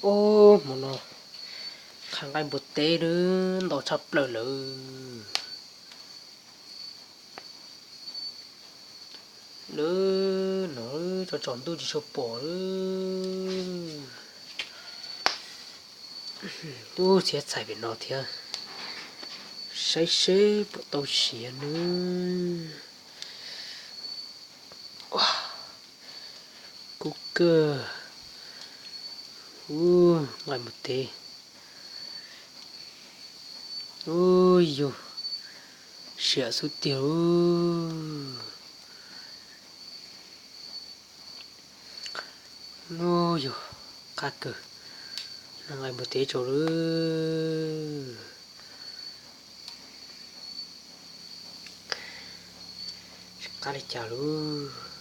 Ub, hmo no qhav nqaij npua teb lawm, ntau tshaj plaws lawm. Lawm no, tso tsaus ntuj tsis tshua pom lawm. Ub, txhiab txhais pem no thiab, saib seb puas tau siav nawb. Kub kawg. Ub, nqaij npua teb. Ub yug, siav xub tiag. Ub yug, qab kawg, noj nqaij npua teb tso lawm. Tsis qab li cas lawm.